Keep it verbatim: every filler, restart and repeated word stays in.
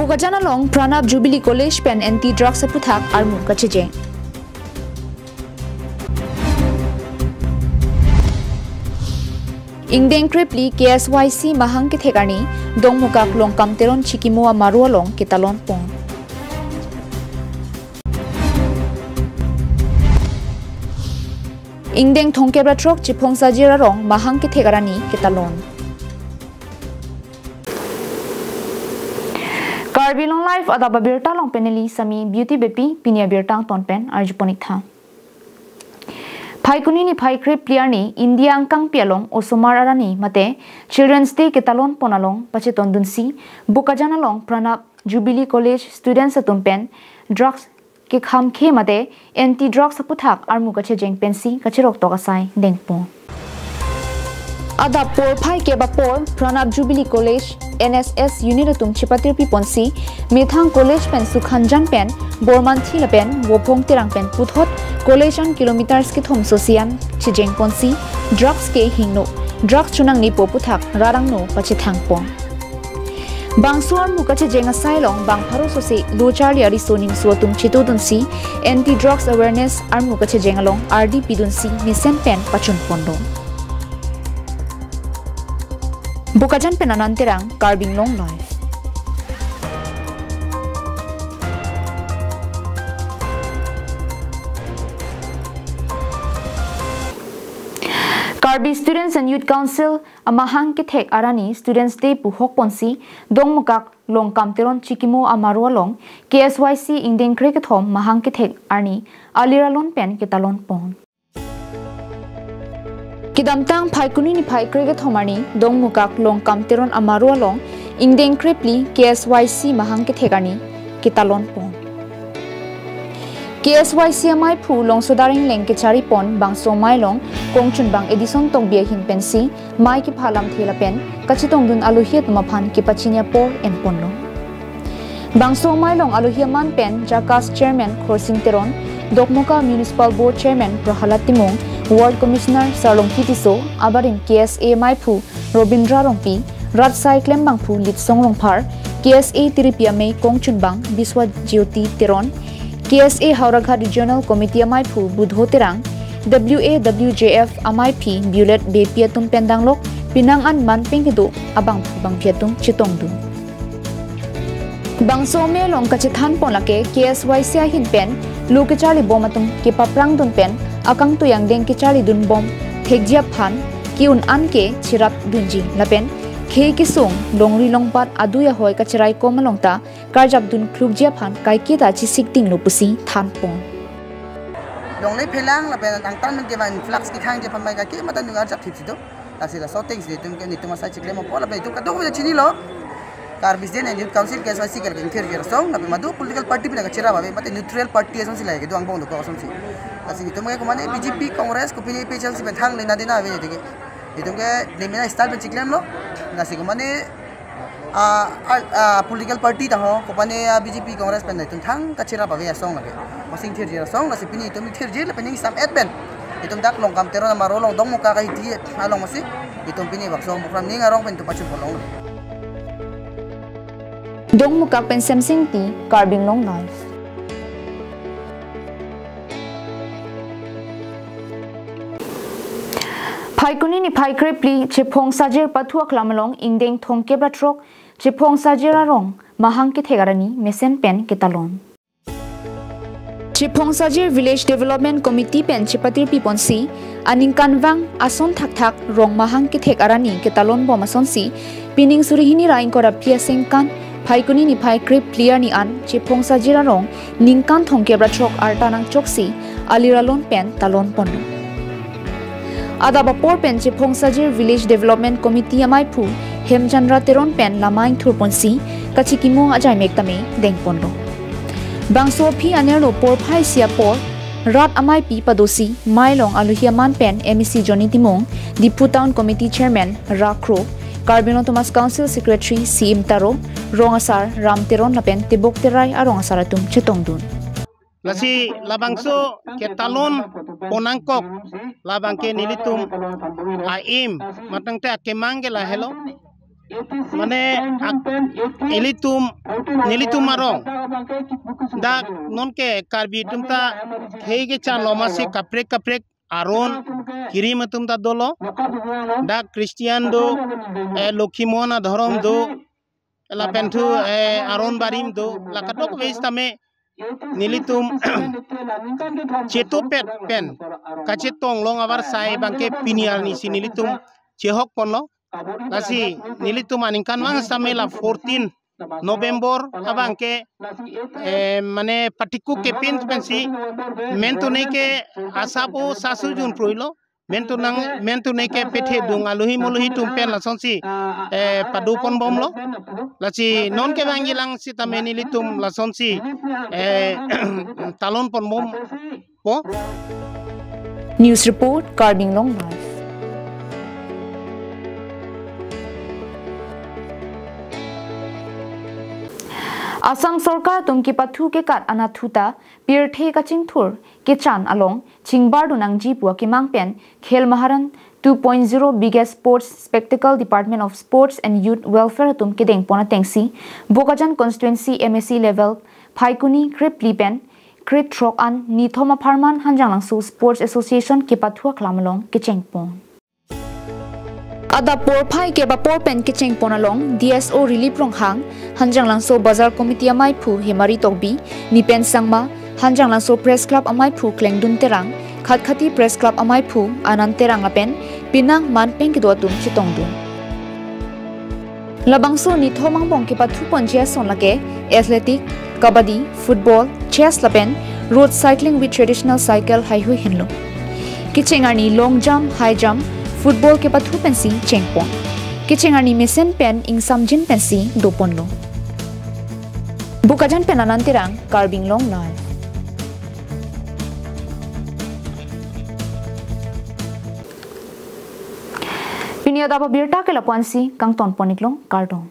Bokajan along Pranab Jubilee College pen anti drugs aputhak armu kachejeng. Ingdeng krepli K S Y C mahang kethek arni Dongmukak Longkam Teron Chikimo Amaro along ketalon pon. Ingdeng thomkep ra throk Chiphong Sajir arong mahang kethek arni ketalon. Karbi Anglong Live adap abirta along pen neli Sami Beauty Beypi, pini abirta angton pen arjupon-ik tha. Phaikuni niphai krepli arni India angkangpi along osomar arni mate Children's Day ketalon pon along pachetondunsi Bokajan along Pranab Jubilee College students atum pen drugs kekhamkhe mate anti drugs aputhak armu kachejeng pensi kacheroktok asai dengpon. Adap porphai kep apor Pranab Jubilee College N S S unit atum chepatirpi ponsi methang college pen Sukhanjan pen Bormanthi lapen Vophong Terang pen puthot college an kilometers kethom sosian chejeng ponsi drugs ke hingno, drugs chonangnepo aputhak rarangno pachethang pon. Bangso armu kachejeng asai along bang pharo sose lo charli ariso nimso atum chetodunsi anti drugs awareness armu kachejeng along ardi pidunsi mesen pen pachun pon do. Bokajan pen Anand Terang, Karbi Anglong Live. Karbi Students and Youth Council amahang kethek arni Students Day pu hok ponsi Dongmukak Longkam Teron Chikimo Amaro along K S Y C ingdeng krekethom mahang kethek arni aliralon pen ketalon pon. Kedamtang Phaikuni niphai krekethom arni Dongmukak Longkam Teron Amaro along ingdeng krepli K S Y C mahang kethek arni ketalon pon. K S Y C amaiphu Longsoda Ringleng kechari pon bangso amei along kongchunbang Edison Tokbi ahin pensi mei kepha lamthe lapen kachetongdun alohi atum aphan kepachini apor enponlo. Bangso amei along alohi aman pen JACAS Chairman Khorsing Teron, Dokmoka Municipal Board Chairman Prahalad Timung, Ward Commissioner Sarlongki Tisso, abarim K S A amaiphu Robindra Rongpi, rat asai klembangphu Litsong Rongphar, K S A tiripi amei kongchunbang Biswajyoti Teron, K S A Howraghat Regional Committee amaiphu Budho Terang, W A W J F amaiphi Violet Beypi atum pen danglok penang an man pen kedo abangphu bangphi atum chetongdun. Bangso amei along kachethan pon lake K S Y C ahin pen lo kecharli bom atum kepaprangdun pen akangtui angdeng kecharlidun bom thekji aphan ke-un an ke cherapdunji lapen khei kesung longri longpat adui ahoi kacherai kom along ta karjapdun klukji aphan kaiketa chesik dinglo pusi than pon. Longle phelang lapen angtan men kevan flux kekhangji aphan mai kake mata nung arjap thipsi do. Lasi laso atengsi netum ke netum asai chiklem apot lapen netum kadokave chinilo. Karbi Students and Youth Council K S Y C ke ingthirji asong lapen madu political party pina kacherap ave mate neutral party asonsi lahai kedo angbong dokok asonsi. Lasi netum ke komane B J P, Congress, kopine A P H L C pen thangle na dena ave netum ke. Netum ke nemena style pen chiklemlo. Lasi komane a, a, a political party ta ho, kopane a B J P Congress pen netum thang kacherap ave asong lake. Masing thirji asong, lasi pini netum thirji lapen ning sam et pen. Netum dak Longkam Teron Amaro along Dongmukak ahiti along masi. Netum pini bangso program ning arong pen netum pachun pon long. Dongmukak pen Semsing T, Karbi Anglong Live. Phaikuni niphai krepli Chiphong Sajir pathu aklam along ingdeng thomkep ra throk Chiphong Sajir arong mahang kethek arni mesen pen ketalon. Chiphong Sajir Village Development Committee pen chepatirpi ponsi aningkanvang ason thakthak rong mahang kethek arni ketalon bom asonsi pining suri hini ra ingkoi ra phli asengkan Phaikuni niphai krepli arni an Chiphong Sajir arong ningkan thomkep ra throk arta nangchoksi aliralon pen talon ponlo. Adap apor pen Chiphong Sajir Village Development Committee amaiphu Hemchandra Teron pen lamai ingthur ponsi kachikimo ajaimek tame dengponlo. Bangso aphi anerlo porphai isi apor rat ameipi padosi mei along alohi aman pen M A C Johnny Timung, Diphu Town Committee Chairman Ra Kro, Karbi Anglong Autonomous Council Secretary C M Taro, rong asar Ram Teron lapen Tebok Terai arong asar atum chetongdun. Lasi labangso ketalon pon nangkok labang ke nelitum a-aim matangte akemang ke lahelo. mane ak-, ilitum, nelitum arong dak non ke Karbi atum ta khei kechan loma si kaprek kaprek aron kirim atum ta dolo. Dak Christian do, eh, Lokhi Mohan adhorom do, lapen thu, eh, aron barim do, la kadokave sitame nelitum chetopet pen kachetong long avarsai abangke pini arni si nelitum chehok ponlo. Lasi nelitum aningkanvang sitame la fourteen November abangke, eh, mane patikuk kepin pensi mentune ke asap o sasu jun pruilo. Mentunang, mentune ke pethe dung aluhi muluhi atum pen lasonsi, eh, padu ponbomlo. Lasi non kevangji lang sitame nelitum lasonsi, eh, talon ponbompo. News report, Karbi Anglong Live. Assam Sorkar atum kepathu kekat anatthu ta pirthe kachingthur kechan along chingbar dun nangji pu akemang pen Khel Maharan two point zero Biggest Sports Spectacle, Department of Sports and Youth Welfare atum kedeng pon atengsi Bokajan Constituency M A C level Phaikuni krepli pen krethrok an nithom apharman Hanjanglangso Sports Association kepathu aklam along kecheng pon. Adap porphai kep apor pen kecheng pon along D S O Rilip Ronghang, Hanjanglangso Bazar Committee amaiphu Hemari Tokbi, Nipen Sangma, Hanjanglangso Press Club amaiphu Klengdun Terang, Khatkhati Press Club amaiphu Anand Terang lapen penang man pen kedo atum chetongdun. Labangso nithom angbong kepathu ponji ason lake athletic, kabaddi, football, chess lapen road cycling with traditional cycle haihui henlo. Kecheng arni long jump, high jump, football kepathu pensi chengpon. Kecheng arni mesen pen ingsamjin pensi doponlo. Bokajan pen Anand Terang, Karbi Anglong Live. Pini adap abirta ke lapu-ansi kangton pon-iklong, kardom.